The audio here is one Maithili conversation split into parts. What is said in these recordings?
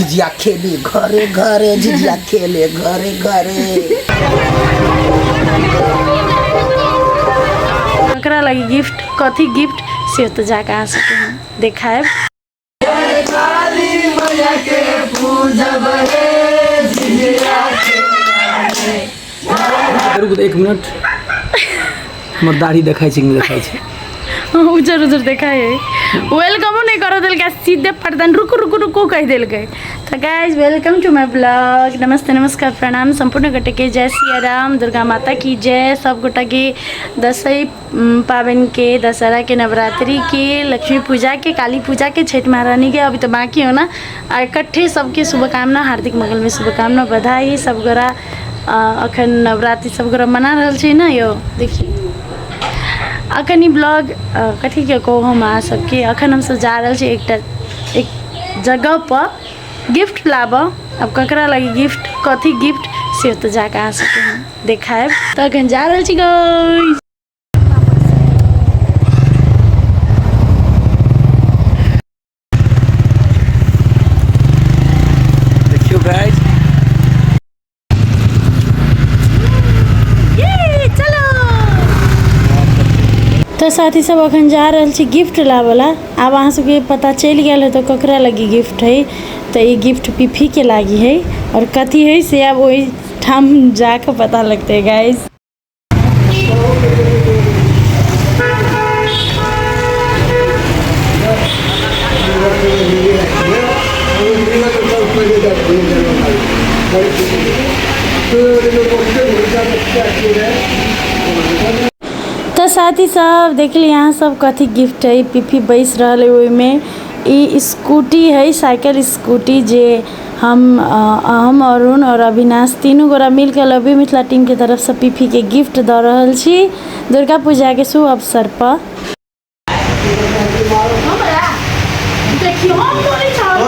झिझिया खेले घरे घरे, झिझिया खेले घरे घरे। ककरा लगी गिफ्ट, कथी गिफ्ट से तो जाके अहाँ सबके हम देखायब। रुक एक मिनट, हमर दाढ़ी देखाइ छै कि नहि देखाइ छै? उजर उजर देखाइ है। वेलकमो नहीं करो देलकै, सीधे फटदन रुकू रुकू रुकू कहि देलकै। तऽ guys welcome to my blog. नमस्ते नमस्कार प्रणाम सम्पूर्ण गोटे के, जय सिया राम, दुर्गा माता की जय। सब गोटा के दसैँ पाबनि के, दशहरा के, नवरात्रि के, लक्ष्मी पूजा के, काली पूजा के, छठि महारानी के, अभी तऽ बाँकी हो ना, आ इकट्ठे सबके शुभकामना, हार्दिक मंगलमय शुभकामना, बधाई। सब गोरा अखन नवरात्रि सब गोरा मना रहल छै ने यौ। देखी अखन ई ब्लॉग कथीके कहू हम अहाँ सबके। अखन हमसब जा रहल छी एकटा एक जगह पर गिफ्ट लाबऽ। अब ककरा लगी गिफ्ट, कथी गिफ्ट से तऽ जाकऽ अहाँ सबके हम देखायब। तऽ अखन जा रहल छी गाइस। देखियौ गाइस, तऽ साथी सब अखन जा रहल छी गिफ्ट लाबऽ ला। आब अहाँ सबके पता चलि गेल है तऽ ककरा लगी गिफ्ट है। तऽ ई गिफ्ट पीफीके लागी है और कथी है से आब ओहिठाम जाकऽ पता लगतै गाइस। तऽ साथी सब देखली अहाँ सब कथी गिफ्ट है। पीपी बैस रहल है ओहिमे। ई स्कूटी है, साइकिल स्कूटी, जे हम अरुण और अविनाश तीनू गोरा मिलके लव you Mithila team के तरफ से पीपी के गिफ्ट दऽ रहल छी दुर्गा पूजा के शुभ अवसर पर।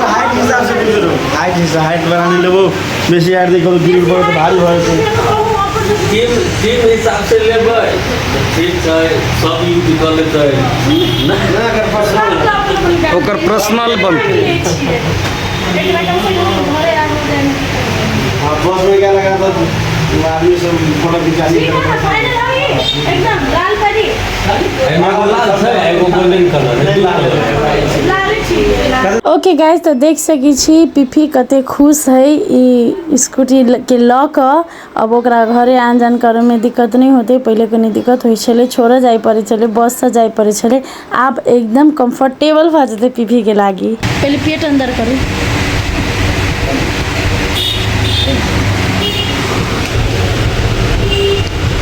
हाइट हिसाब से बुझो, हाइट हिसाब, हाइट बढ़ाने लेबो, बेसी हाइट देखो गिर पड़ो तऽ भारी भऽ जेतै। टीम टीम हिसाब से लेबै तऽ ठीक छै, सब यूज कऽ लेतै। ओकर पर्सनल बनतै। हाँ, बस में क्या लगा था आदमी सब फोटो खिंचा ली। एकदम लाल परी। एगो लाल छै, एगो गोल्डन कलर। ओके गाइस, तऽ देख सकै छी पीपी कते खुश है ई स्कूटी के लऽ कऽ। अब ओकरा घरे आन जान करैमे दिक्कत नहि होतै। पहिले कनि दिक्कत होइ छलै, छोड़ऽ जाइ पड़ै छलै, बससँ जाइ पड़ै छलै। आब एकदम कम्फर्टेबल भऽ जेतै पीपीके लागि। पहिले पेट अन्दर करू।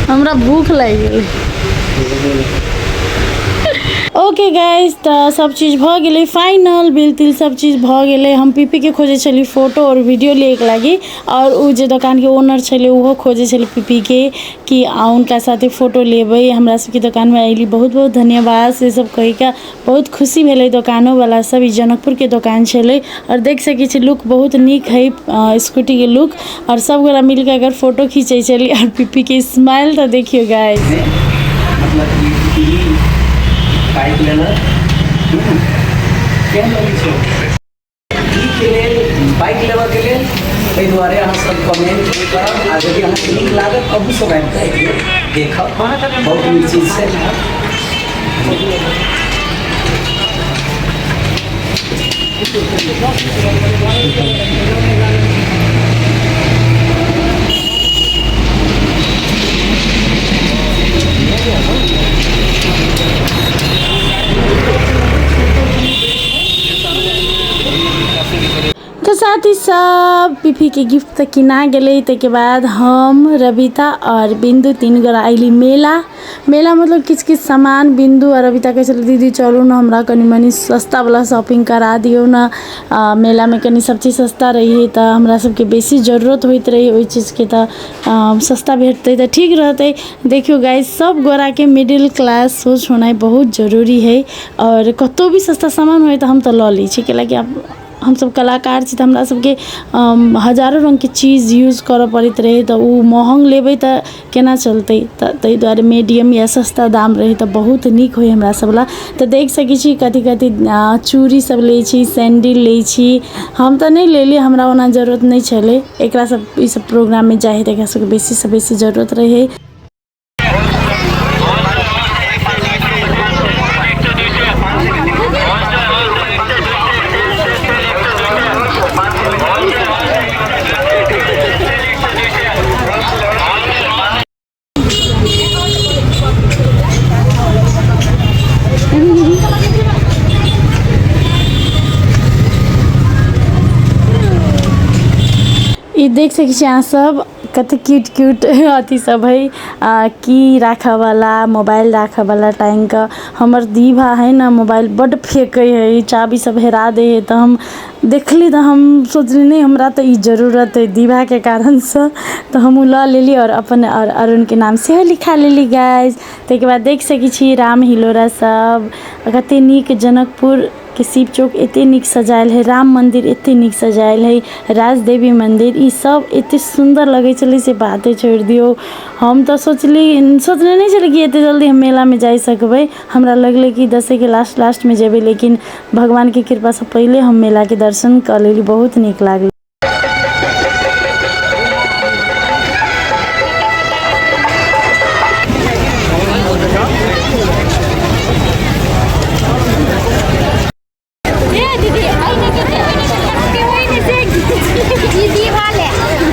हमरा भूख लागि गेलै। ओके गाइस, तऽ सब चीज भऽ गेलै फाइनल, बिल तिल सब चीज भऽ गेलै। हम पीपीके खोजै छली फोटो आओर वीडियो लैके लागि, आओर ओ जे दोकानके ओनर छलै ओहो खोजै छलै पीपीके कि हुनका साथे फोटो लेबै। हमरा सबके दोकानमे अयली, बहुत बहुत धन्यवाद से सब कहिके बहुत खुशी भेलै दोकानोवला सब। ई जनकपुरके दोकान छलै आओर देख सकै छी लुक बहुत नीक हइ स्कूटीके लुक, आओर सब गोरा मिलके अगर फोटो खींचै छली आओर पीपीके स्माइल तऽ देखियौ गाइस। मतलब कि ई बाइक लेलक, केहन लगै छै ई के लेल, बाइक लेबऽके लेल? एहि दुआरे अहाँ सब कमेंट करब आ यदि अहाँके नीक लागत अहूँ सब आबि कऽ एक बेर देखब, बहुत नीक चीज छै। तऽ साथी सब पीपीके गिफ्ट तऽ किना गेलै। ताहिके बाद हम रविता आओर बिन्दु तीन गोरा अयली मेला। मेला मतलब किछु किछु सामान। बिन्दु आओर रविता कहै छलै दीदी चलू ने हमरा कनि मनि सस्तावला शॉपिंग करा दियौ ने। मेलामे कनि सब चीज सस्ता रहै तऽ हमरा सबके बेसी जरूरत होइत रहै ओहि चीजके, तऽ सस्ता भेटतै तऽ ठीक रहतै। देखियौ गाइस, सब गोराके मिडिल क्लास सोच होनाइ बहुत जरूरी हइ, आओर कतहु भी सस्ता सामान होइ तऽ हम तऽ लऽ लै छी, कैलाकि आब हमसभ कलाकार छी तऽ हमरा सभके हजारो रङ्गके चीज यूज करऽ पड़ैत रहै तऽ ओ महग लेबै तऽ केना चलतै तऽ ताहि दुआरे मीडियम या सस्ता दाम रहै तऽ बहुत नीक होइ हमरा सभ लए तऽ देख सकै छी कथी कथी चूड़ी सब लै छी सैंडिल लै छी। हम तऽ नहि लेली, हमरा ओना जरूरत नहि छलै। एकरा सब ई सब प्रोग्राममे जाइ हइ तऽ एकरा सबके बेसीसँ बेसी जरूरत रहै। ई देख सकै छी अहाँ सब कते क्यूट क्यूट अथी सब है, की राखऽ वाला मोबाइल राखऽ वाला टाँगि कऽ। हमर दीभा है ने, मोबाइल बड्ड फेकै है, चाभी सब हेरा दै है। तऽ हम देखली तऽ हम सोचली, नहि, हमरा तऽ ई जरूरत अइ दीभाके कारणसँ, तऽ हमहूँ लऽ लेली आओर अपन आओर अरुणके नाम सेहो लिखा लेली गाइज। ताहिके बाद देख सकै छी राम हिलोरा सब कते नीक, जनकपुरके शिव चौक एते नीक सजायल हइ, राम मन्दिर एते नीक सजायल हइ, राजदेवी मन्दिर, ई सब एते सुन्दर लगै छलै से बाते छोड़ि दियौ। हम तऽ सोचली, सोचने नहि छली कि एते जल्दी हम मेलामे जा सकबै। हमरा लगलै कि दसैँके लास्ट लास्टमे जेबै, लेकिन भगवानके कृपासँ पहिले हम मेलाके दर्शन कऽ लेली। बहुत नीक लागल।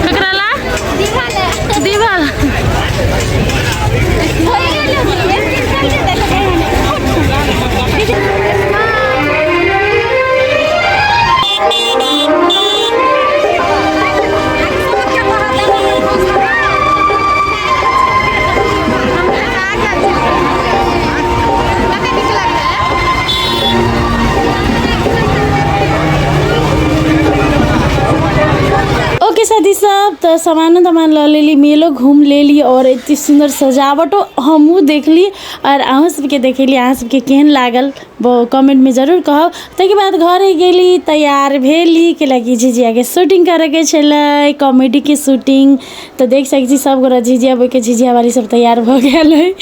ककरा ला दीवाल? ओके साथी सब, तऽ सामानो तामान लऽ लेली, मेलो घूम लेली और एते सुन्दर सजावटो हमहूँ देखली और अहूँ सबके देखेली। अहाँ सबके केहन लागल कमेंटमे जरूर कहब। ताहिके बाद घरे गेली, तैयार भेली, कैलाकि झिझियाके शूटिंग करैके छलै, कॉमेडीके शूटिंग। तऽ देख सकै छी सब गोरा झिझिया बोलके झिझियावाली सब तैयार भऽ गेल है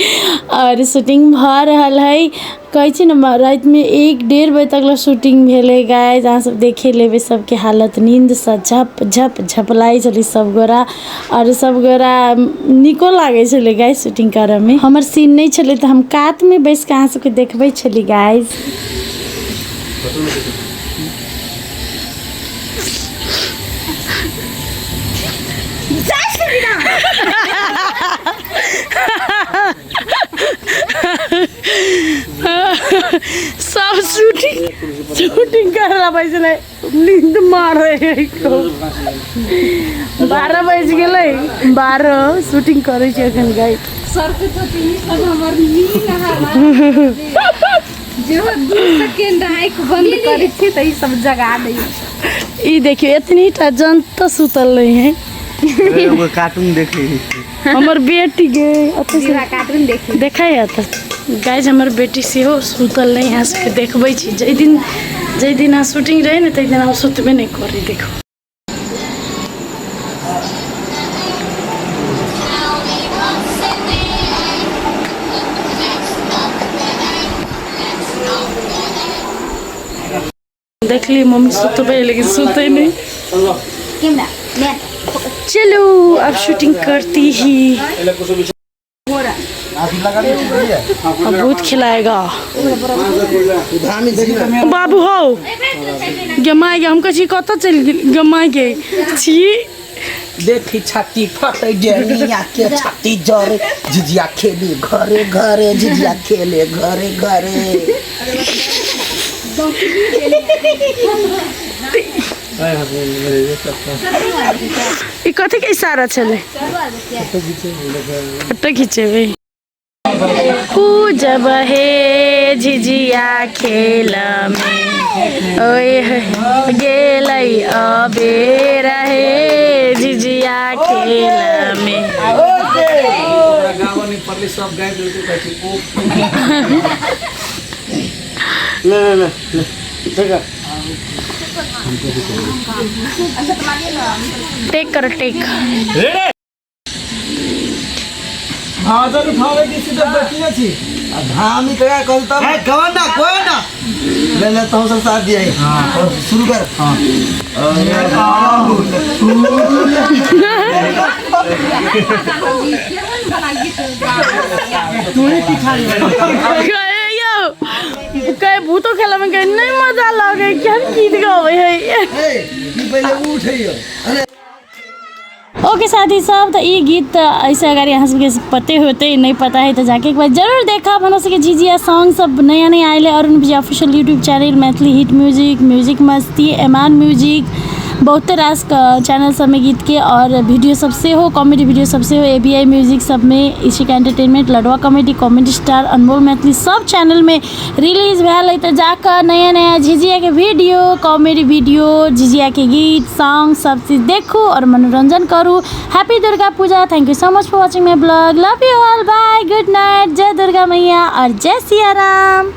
आओर शूटिंग भऽ रहल है। कहै छी ने, रातिमे 1-1.5 बजे तक लए शूटिंग भेलै गाइज। अहाँ सब देखे लेबै सबके हालत, नीन्दसँ झप झप झपलाइ छलै सब गोरा आओर सब गोरा नीको लागै छलै गाइज शूटिंग करऽमे। हमर सीन नहि छलै तऽ हम कातमे बैस कऽ अहाँ सबके देखबै छली गाइज। सब शूटिंग शूटिंग कर रहा बैसले, नींद मारे है। 12 बज गेलै, 12, शूटिंग करै छै एखन गाइज। सर के ई सब हमर नींद जेहो 2 सेकेंड आँखि बंद करै छी तऽ ई सब जगा दै। ई देखियौ, एतनी टा जनता सुतल नहीं है। एगो कार्टून देखे। हमर बेटी गे अतऽ से कार्टून देखी। देखै है तऽ गाइज, हमर बेटी सेहो सुतल नहीं है। सबके देखबै छी। जाहि दिन अहाँ शूटिंग रहै ने, ताहि दिन हम सुतबे नहि करी। देखो, देखली मम्मी सुतबै लेकिन सुतै नहीं। चलो, अब शूटिंग करती ही, अब भूत खिलाएगा बाबू। हौ गे माय गे, हम कहै छी कतऽ चलि गेल। गे माय गे, छी। देखी छाती फटे जनिया के छाती जरे, झिझिया खेली घरे घरे, झिझिया खेले घरे घरे। ई कथी के इशारा छलै? फोटो खिचेबै। पूजब हे झिझिया खेल में, ओए हे गेलै अबेर हे झिझिया खेल में। गाँव नहीं पड़ले, सब गाय देलकै, कहै छै ओ। ले ले ले ले, ठीक है। टेक करो टेक। भाजन उठावे की सीधा बैठने छी आ धामी कया कल तब है कौन ना कोई ना ले ले तो सब साथ दिया हां शुरू कर। हां अरे राहुल तू ही पिछाड़ी गए यो कहे भूतो खेला में गए नहीं मजा लगे क्या गीत गावे है। ए ई पहिले उठैयो। अरे ओके साथी सब, तो ये गीत ऐसे अगर यहाँ सबके पते होते नहीं पता है तो जाके एक बार जरूर देखा। हमरा सबके झिझिया सॉन्ग सब नया नया आयल है। Arun Vijay official YouTube channel, Maithili hit music, music Masti, Eman music, बहुते रास चैनल सब में गीत के और वीडियो सब से हो, कॉमेडी वीडियो सब से हो, ABI music सब में, Ishika entertainment, Ladwa comedy, comedy star, Anmol Maithili सब चैनल में रिलीज भेल है। तो जाकर नया नया झिझिया के वीडियो, कॉमेडी वीडियो, झिझिया के गीत सॉन्ग सब चीज़ देखू और मनोरंजन करू। Happy Durga Puja. Thank you so much for watching my blog. Love you all, bye, good night. जय दुर्गा मैया और जय सिया राम।